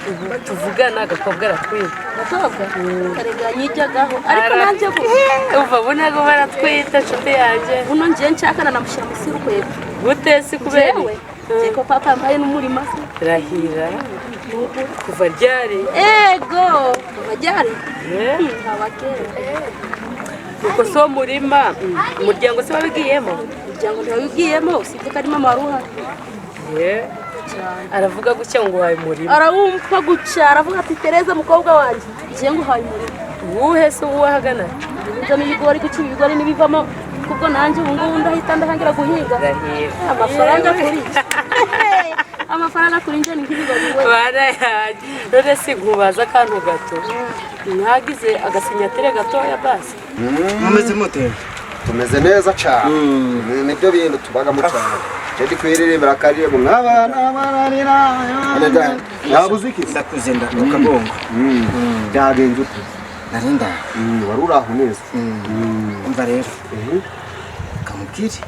Ubu tuvugana agakobwa aratwite. Agakobwa karega yijyagaho, ariko nanjye bu Uva ubu ntabwo baratwite, nshuti yanjye. Buno ngiye nshaka nanamushyira munsi y'urukweto. Gute si kubera? Jewe ngiye ko papa yambaye n'umurima se. Rahira, kuva ryari? Ego, kuva ryari? Eh, Haba kera. Nuko si uwo murima, umuryango se wabigiyemo? Umuryango ntiwabigiyemo, usibye ko ari mama wari uhari. Eh, Cyane. Aravuga gutya ngo uhaye umurima? Arawumva gutya, aravuga ati: "Tereza mukobwa wanjye, ngiye nguhaye umurima." Uwuhe se? Uwahagana? Nzamo ibigori, guca ibigori n'ibivamo, kubwo nanjye ubu ngubu ndahita ndahangira guhinga. Rahira. Amafaranga kuri njye, amafaranga kuri njye ni nk'ibigori we. Bana yanjye, none si nkubaza akantu gato, mwagize agasinyatire gatoya basi? Mumeze mute? Tumeze neza cyane. Nibyo bintu tubagamo cyane. Je ndi kwiririmbira akaririmbo nk'abana bararira. Ntabuze iki? Ndakuze ndakukagongo. Byagenze ute? Narinda. Wari uri aho neza. Umva rero, kamubwire,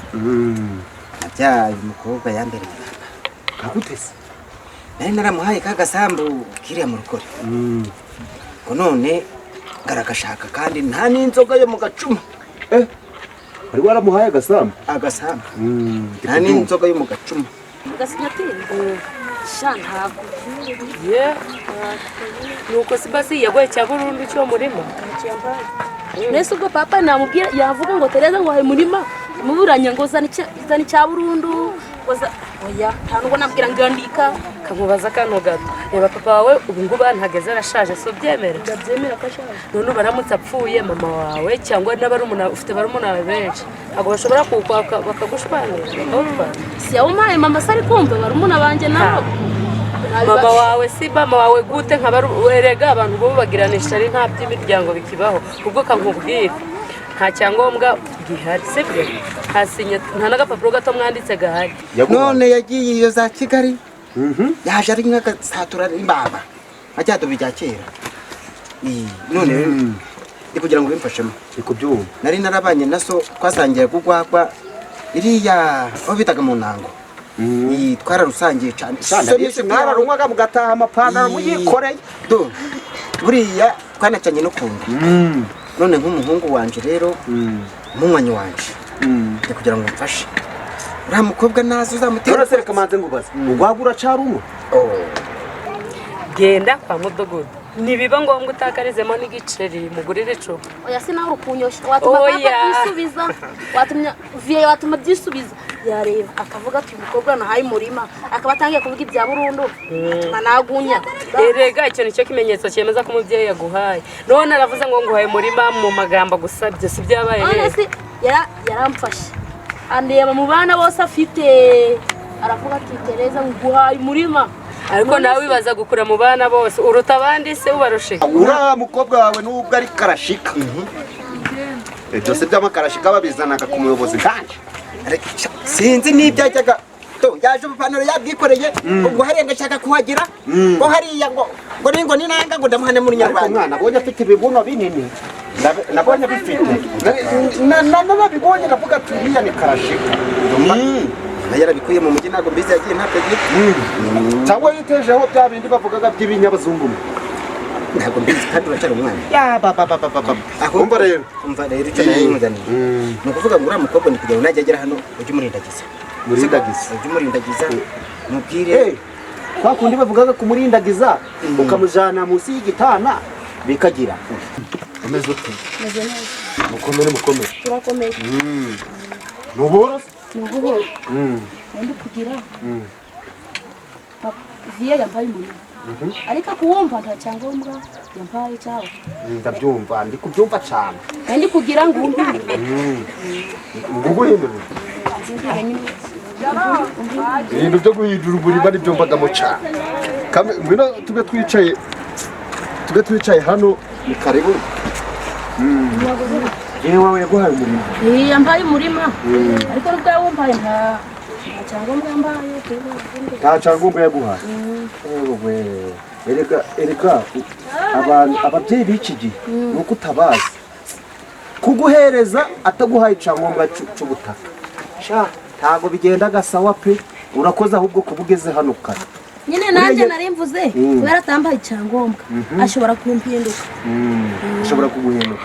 nabyaye umukobwa yambereye ibamba. Kagutese? Nari naramuhaye ka gasambu kiriya mu rukore, ngo none ngaragashaka kandi nta n'inzoga yo mu gacuma. Eh, wari waramuhaye agasambu? Agasambu, nta n'inzoga yo mu gacuma. Agasinyatire sha, ntabwo. Ye, nuko si basi yagoye cya burundu cy'uwo murima? Mbese ubwo papa namubwira, yavuga ngo: "Tereza ngo wahaye umurima," muburanye ngo zana icya burundu, ngo oya, nta nubwo nabwira ngo andika. Kamubaza akantu gato, reba papa wawe ubu ngubu ntageze, arashaje, si ubyemera? Ndabyemera ko ashaje. None ubu aramutse apfuye, mama wawe cyangwa n'abarumuna, ufite barumuna bawe benshi, ntabwo bashobora kuwukwaka bakagushwanira, bakawutwara? Si yawumpaye mama se, ari kumva barumuna banjye nabo. Mama wawe si mama wawe gute? Nka erega abantu bo bagirana ishyari, nta by'imiryango bikibaho. Ubwo kankubwira, nta cyangombwa gihari, sibyo? Nta sinya, nta n'agapapuro gato mwanditse gahari. None yagiye iyo za Kigali, yaje ari nk'agasatura imbaba nka cya dobi rya kera. Ii, none rero ndi kugira ngo bimfashemo. Ndi kubyumva. Nari narabanye na so, twasangiye kugwagwa iriya aho bitaga mu ntango. Ii, twararusangiye cyane. So nise Mwararunywaga mugataha amapantaro muyikoreye. Do buriya twanacanye no kunda. None nk'umuhungu wanje rero, umunywanyi wanje, ndi kugira ngo mfashe uriya mukobwa naza uzamutera. None se reka manze ngubaze, urwagwa uracarumwe? Oh. Genda kwa mudugudu, nibiba ngombwa utakarizemo n'igiceri mugurire icupa. Oya, si nawe uri kunyoshya, watuma papa Oya. byisubiza, watumya viye, watuma byisubiza, yareba akavuga ati: "Uyu mukobwa nahaye umurima," akaba atangiye kuvuga ibya burundu, atuma nagunya. Erega icyo nicyo kimenyetso cyemeza ko umubyeyi yaguhaye. None aravuze ngo nguhaye umurima mu magambo gusa, ibyo si byabaye? None Rero si yaramfashe, andeba mu bana bose afite, aravuga ati: "Tereza nguhaye umurima." Ariko None nawe se- wibaza gukura mu bana bose uruta abandi se, ubarushe? Uriya mukobwa wawe nubwo ari karashika, ibyo se by'amakarashika babizanaga ku muyobozi nkanjye? Sinzi n'ibyo ajyaga to, yaje ubupantaro yabwikoreye, ubwo hariya ndashaka kuhagira ngo hariya ngo ni ngo ninanga ngo ndamuhane muri Ariko Nyarwanda. Mwana nabonye afite ibibuno binini. Nabonye bifite. Nabibonye ndavuga ati: "Uriya ni karashika." Na yarabikuye mu mujyi, ntabwo mbizi, yagiye ntabwo agiye. Cyangwa yitejeho bya bindi bavugaga by'ibinyabazungu. Ntabwo mbizi, kandi uracyari umwana. Ya ba ba ba ba ba ba. Ahubwo- Umva rero. Umva rero, icyo nayo nkuzaniye ni ukuvuga ngo uriya mukobwa ni kugira ngo najya agera hano ujye umurindagiza. Murindagiza. Ujye umurindagiza, mubwire. Eh, kwa kundi bavugaga kumurindagiza ukamujana munsi y'igitana bikagira. Umeze ute? Meze neza. Mukomere, mukomere. Turakomeye. Ni ubuhoro se? Ni ubuhoro. Ndi kugira papa viye yampaye umurima, ariko kuwumva nta cyangombwa yampaye cyawo. Ndabyumva, ndi kubyumva cyane. Ndi kugira ngo umpindure. Nguguhindura ibintu byo guhindura umurima nibyo mbagamo cyane. Ngwino tube twicaye hano, ni karibu. Yewe, wawe yaguhaye umurima? Iyi yambaye umurima, ariko nubwo yawumpaye nta cyangombwa yambaye. Nta cyangombwa yaguhaye? Ewe, erega erega abantu, ababyeyi b'iki gihe ni uko utabazi kuguhereza ataguhaye icyangombwa c'ubutaka. Sha, ntabwo bigenda gasawa pe. Urakoze ahubwo kuba ugeze hano kare. Nyine nanjye nari mvuze kubera atambaye icyangombwa ashobora kumpinduka. Ashobora kuguhinduka.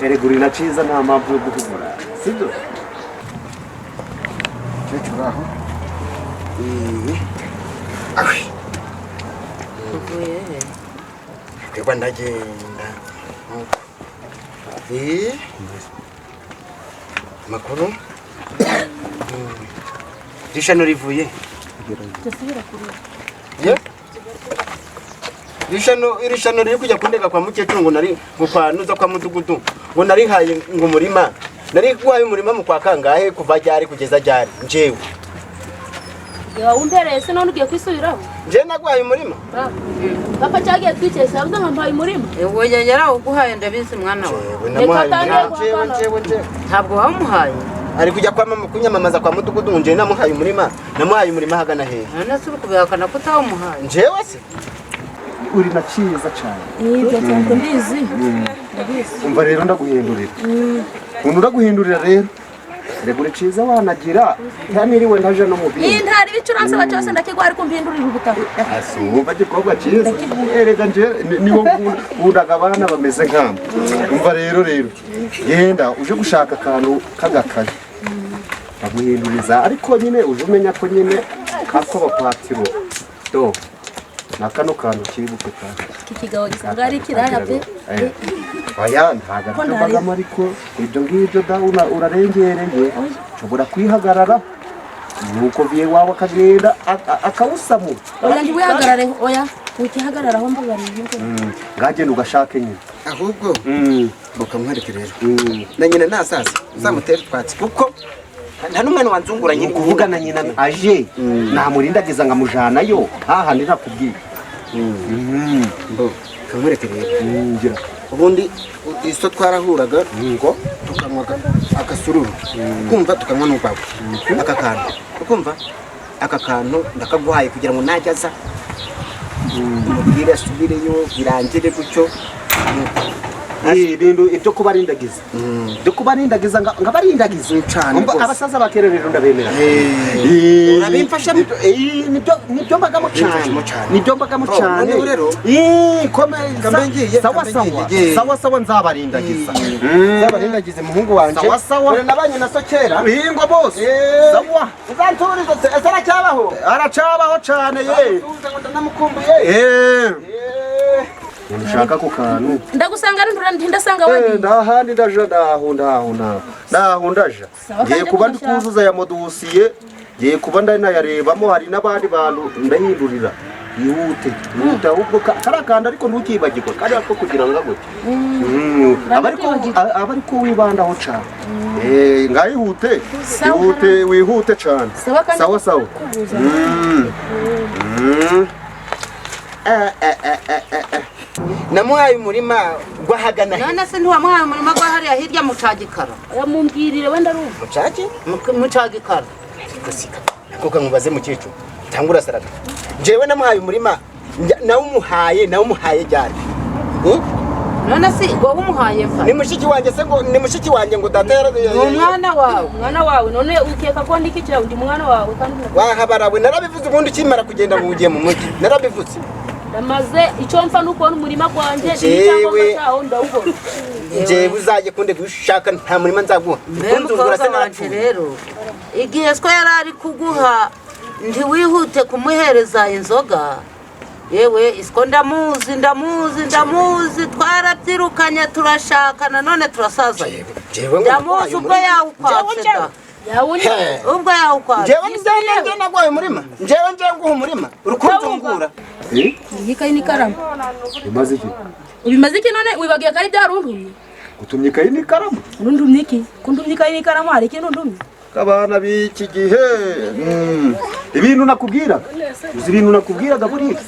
Erega uri na cyiza, nta mpamvu yo guhugura, sibyo? Mukecuru aho. Uvuye he? Twebwe ndagenda. Makuru rishano rivuye. Ye? Rishano riri kujya kundega kwa mukecuru ngo nari ngo kwa nuza kwa mudugudu ngo narihaye ngo umurima, nari guhaye umurima mu kwa kangahe, kuva ryari kugeza ryari njewe? Wawumpereye se none ugiye kwisubiraho? Njewe naguhaye umurima. Papa cyagiye twikesha yavuze ngo mpaye umurima. Oya, yarawuguhaye, ndabizi mwana wawe. Njewe namuhaye Reka umurima. Njewe njewe njewe Ntabwo wamuhaye. Ari kujya kunyamamaza kwa mudugudu ngo njewe namuhaye umurima, namuhaye umurima hagana hehe? None se uri kubihakana ko utawumuhaye? Njewe se Uri na cyiza cyane. Ibyo ntabwo mbizi. Umva rero, ndaguhindurira umuntu, uraguhindurira rero. Rega uri cyiza, wanagira ntaniriwe ntaje no mu Iyi bindi. ntari ibicuransa cyose ndakigwa, ariko mpindurira ubutaka. Wumva gikobwa cyiza, erega nje niwo nkundaga abana bameze nk'amwe. Umva rero, genda uje gushaka akantu k'agakayi ndaguhinduriza, ariko nyine uje umenya ko nyine kako bapatiro do na kano kantu kibuke kandi. Iki kigabo gisanga ari ikiraya pe. Oya, ntabwo Ko aribyo ntari- mbagamo, ariko ibyo ngibyo da urarengereye, ushobora kwihagarara nuko viye wawe akagenda akawusamura. Oya, ntiwihagarare, oya, wikihagararaho, mbabariye. Ngagenda ugashake nyine. Ahubwo bukamwereke rero na nyina nasaza uzamutere utwatsi, kuko nta n'umwana wanzungura Ni nyine. ukuvuga na nyina aje namurindagiza nkamujanayo hahandi nakubwiye. Mbo kamwereke rero. Ngira. Ubundi iso twarahuraga ngo tukanywa agasururu, ukumva, tukanywa n'urwagwa. Aka kantu, ukumva, aka kantu ndakaguhaye kugira ngo najya aza umubwire asubireyo birangire gutyo. Ibintu ibyo kubarindagiza, byo kubarindagiza ngabarindagiza Cane Umva, rwose. Abasaza ba kera rero ndabemera. Urabimfashamo? Nibyo mbagamo cyane. Ubimfashamo cane. Nibyo mbagamo Oh, cyane. noneho rero, Komeza. kambe ngiye, Sawa. kambe Sawa. ngiye. Sawa sawa, nzabarindagiza. Nzabarindagize muhungu wanje. Sawa, sawa. Dore nabanye na so kera. Bingo bose. Sawa. Uzanturize se, ese aracyabaho? Aracabaho cyane ye. Tuze ngo ndanamukumbuye. Ushaka ako kantu? Ndagusanga ndasanga wagiye. Ndahandi ndaja, ndaho ndaho ndaho ndaho ndaja. Sawa, Ngiye kandi kuba ndi ndashaka. kuzuza aya modosiye, ngiye kuba ndanayarebamo, hari n'abandi bantu ndahindurira. Yihute yihute ahubwo kariya kantu, ariko ntukibagirwe kariya ko kugira ngo gutya aba ariko wibandaho cyane. Ngayihute. Sawa. Ihute, wihute cyane. Sawa, kandi Sawa sawa. kubuza. Namuhaye umurima gwahagana he? None se ntiwamuhaye umurima gwa hariya hirya mu Cagikara? Oya, mumbwirire wenda arumva. Mucaki. Mu Cagikara. Ariko sika ako kankubaze mukecuru, cyangwa urasaraga? Njyewe namuhaye umurima, nawumuhaye ryari? None se wowe umuhaye mfa? Ni mushiki wanjye se, ngo ni mushiki wanjye, ngo data yara Ni umwana wawe. Umwana wawe, none ukeka ko ndiki cyawe? Ndi umwana wawe kandi Wahabarawe, narabivuze. Ubundi ukimara kugenda ngo ugiye mu mujyi, narabivuze. Ndamaze icyo mfa ni ukubona umurima gwanjye Jewe. n'icyangombwa cyawo ndawubona. Njyewe uzajye kunde gushaka, nta murima nzaguha. Mbe Kunzungura se mukobwa wanje, narapfuye? rero igihe so yari ari kuguha, ntiwihute kumuhereza inzoga. Yewe, isiko ndamuzi, ndamuzi, ndamuzi, twarabyirukanye, turashakana, none turasazanye. Njyewe ngo Ndamuzi naguhaye ubwo umurima. yawukwatse da. Yawunya. He. Ubwo yawukwatse. Njyewe njyewe naguhaye umurima? Njyewe njyewe nguha umurima uri kunzungura? Iyi kayi n'ikaramu. Imaze iki? Ubimaze iki none? Wibagiye ko ari byarundumye? Gutumye ikayi n'ikaramu. Urundumye iki? Kundumye ikayi n'ikaramu, hari ikintu undumye? Abana b'iki gihe, ibintu nakubwiraga, uzi ibintu nakubwiraga buriya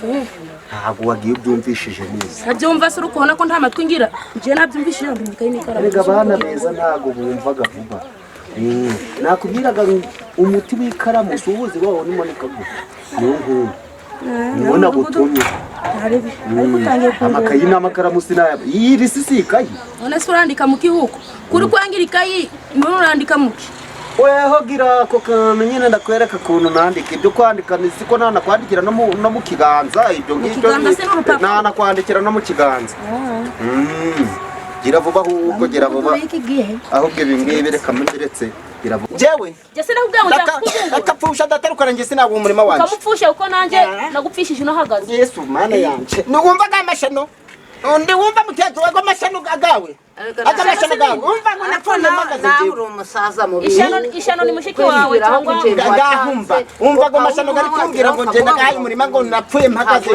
ntabwo wagiye ubyumvishije neza. Ntabyumva se? Uri kubona ko nta matwi ngira? Njyewe nabyumvishije, ndumye ikayi n'ikaramu. Erega abana beza ntabwo bumvaga vuba. Nakubwiraga ngo umuti w'ikaramu si uwuzi wawo n'umanuka gutya, niwo nguwo, niwo nagutumye. Ntarebe ariko utangiye kungura. Amakayi n'amakaramu sinaya, iyi risi si ikayi. None se urandika mu kihuko kuri kwangira ikayi, none urandika muki? Weho gira ako kantu nyine ndakwereka ukuntu nandika ibyo kwandika ni siko nanakwandikira no mu kiganza ibyo ngibyo kiganza se n'urupapuro? Nanakwandikira no mu kiganza. Gira vuba ahubwo, gira vuba. Iki gihe Ahubwo ibi ngibi reka mbiretse, gira vuba. Jewe njye sinakubwiye ngo nzakuzungura. Akapfusha data njye sinaguha umurima wanje. Ukamupfusha kuko nanjye nagupfishije unahagaze. Yesu mana yanje, niwumva ga mashano undi wumva mutezi wago mashano agawe aga mashano gawe umva ngo napfuye mpagaze nawe jewe. Uri umusaza mubi. Ishano ni mushiki wawe cyangwa Ngahumva umva ngo mashano gari kumbwira ngo ngenda gahaye umurima ngo napfuye mpagaze,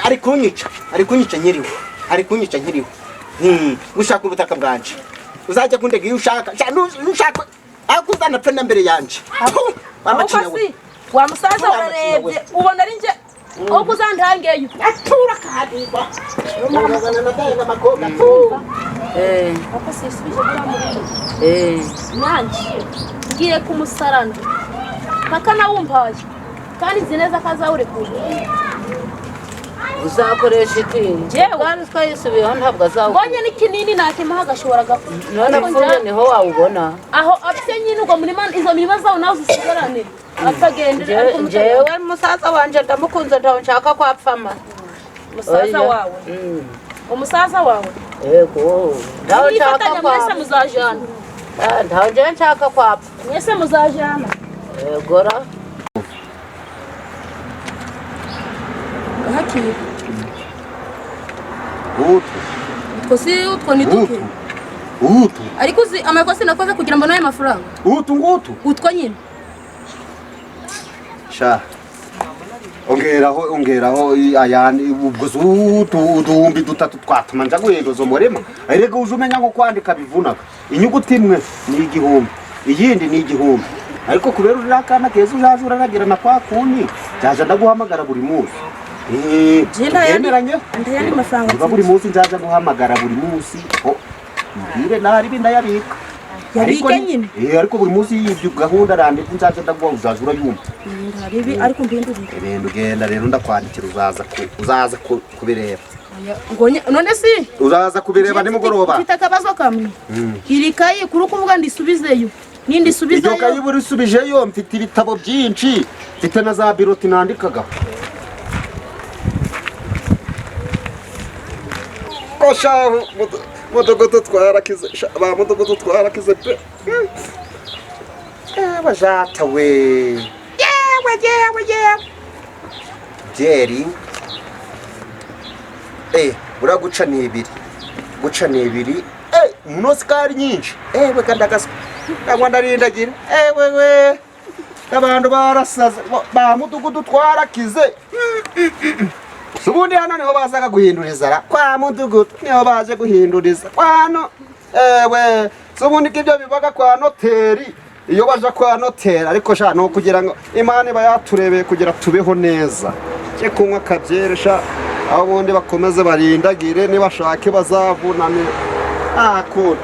ari kunyica, ari kunyica nkiriho, ari kunyica nkiriho. Gushaka ubutaka bwanje uzajya kundega iyo ushaka. Sha, nushaka ariko uzanapfe na mbere yanje. Ahubwo Wamacinya we. si wa musaza, Wa macinya we. urarebye ubona ari njye ahubwo uzantangeyo. Atura kadigwa urabana na daye n'amakobwa. Papa sisubije buriya murima nanjye ngiye kumusarana paka nawumpaye kandi nzi neza ko azawurekura. Uzakoresha iki? Njyewe? Kandi twayisubiyeho ntabwo azawukora. Mbonye n'ikinini nakimuha agashobora gapfa. None Ariko apfuye niho wawubona. Aho apfe nyine ubwo murima, izo mirima zawo nawe uzisigarane atagendera ariko Njyewe musaza wanje ndamukunze, ntawe nshaka ko apfama. Musaza Oya. wawe? Umusaza wawe? Yego, ntawe nshaka Nifatanya mwese kwapfa. muzajana. Ah, ntawe njyewe nshaka kwapfa. Mwese muzajana. Yego ra. Hakiri. Utu. Utwo si utwo ni duke. Utu utu. Ariko uzi amakosa nakoze kugira ngo mbone ayo mafaranga? Utu ngutu. Utwo nyine. Sha, ongeraho, ongeraho ayandi ubwo utu 3,000 twatuma nja guhinduza umurima. Erega uje umenya ngo kwandika bivunaga, inyuguti imwe ni 1000, iyindi ni 1000, ariko kubera uri akana keza ujaje uraragira na kwa kundi njaja ndaguhamagara buri munsi. Njye Tugenderanye. Ntayandi mafaranga. Niba buri munsi njaja guhamagara buri munsi, ho mbwire nari ndayabika. Yabike Ariko nyine. Ariko buri munsi y'ibyo gahunda randitse nzaza ndaguha uzaza urayumva. Ntaribi ariko mpindurire. Ibintu ugenda rero ndakwandikira uzaza kubireba. None si Uzaza kubireba nimugoroba. Mfite akabazo kamwe. Iri kayi kuri ukuvuga ndisubizeyo, nindi Iryo kayi subizeyo. buri usubijeyo mfite ibitabo byinshi, mfite na za biroti nandikaga. Ko shahu mudogodo twarakize ba mudogodo twarakize pe. Ewe jata we. Yewe yewe yewe. Byeri. Uraguca ni ibiri. Guca ni ibiri. Muno sikari nyinshi. We kandi agaswa. Ndangwa ndarindagira. Wewe. Abantu barasaze ba mudugudu twarakize. Ubundi hano niho bazaga guhinduriza ra kwa mudugudu niho baje guhinduriza kwano. Ewe ubundi ko ibyo bibaga kwa noteri iyo baja kwa noteri, ariko sha no kugira ngo Imana iba yaturebeye kugira tubeho neza, cye kunywa akabyeresha aho ubundi bakomeze barindagire nibashake bazavunane. Akunda